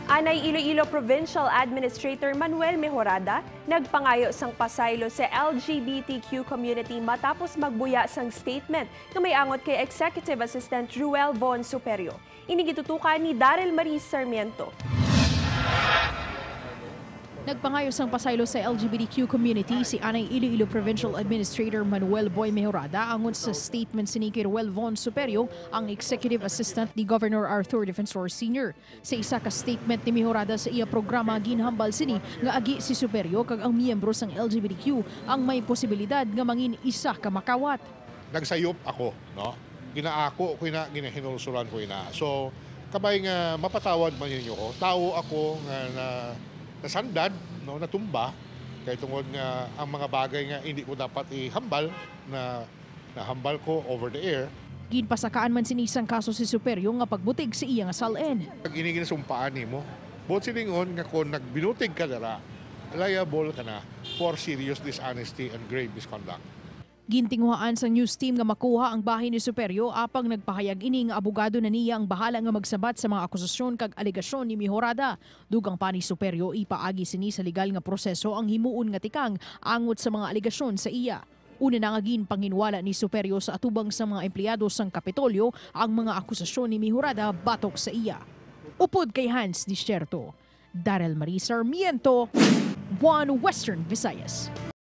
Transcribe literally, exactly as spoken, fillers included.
Anay Iloilo Provincial Administrator Manuel Mejorada nagpangayo sang pasaylo sa L G B T Q community matapos magbuya sang statement nga may angot kay Executive Assistant Ruel Von Superio. Ini gitutukan ni Daryl Marie Sarmiento. Nagpangayo sang pasaylo sa L G B T Q community si Anay Iloilo Provincial Administrator Manuel Boy Mejorada angot sa statement sini kay Ruel Von Superio, ang Executive Assistant ni Governor Arthur Defensor Senior. Sa isa ka statement ni Mejorada sa iya programa, ginhambal sini nga agi si Superio kag ang miyembro sang L G B T Q ang may posibilidad nga mangin isa ka makawat. Nagsayop ako, no? Ginaako ko ina, ginahinulsuran ko ina. So, kabay nga mapatawad man ninyo ko, tawo ako nga na, nasandad, no, natumba, kay tungod nga ang mga bagay nga hindi ko dapat ihambal na nahambal ko over the air. Ginpasakaan man sini sang kaso si Superio nga pagbutig sa iya nga sal-in. Pag ini ginasumpaan nimo, buot silingon nga kon nagbinutig ka dira, liable ka na for serious dishonesty and grave misconduct. Gintinguhaan sang news team nga makuha ang bahin ni Superio, apang nagpahayag ini nga abogado na niya ang bahala nga magsabat sa mga akusasyon kag alegasyon ni Mejorada. Dugang pa ni Superio, ipaagi sini sa legal nga proseso ang himuon nga tikang angot sa mga alegasyon sa iya. Una na nga ginpanginwala ni Superio sa atubang sa mga empleyado sang Kapitolyo ang mga akusasyon ni Mejorada batok sa iya. Upod kay Hans Desierto, Daryl Marie Sarmiento, One Western Visayas.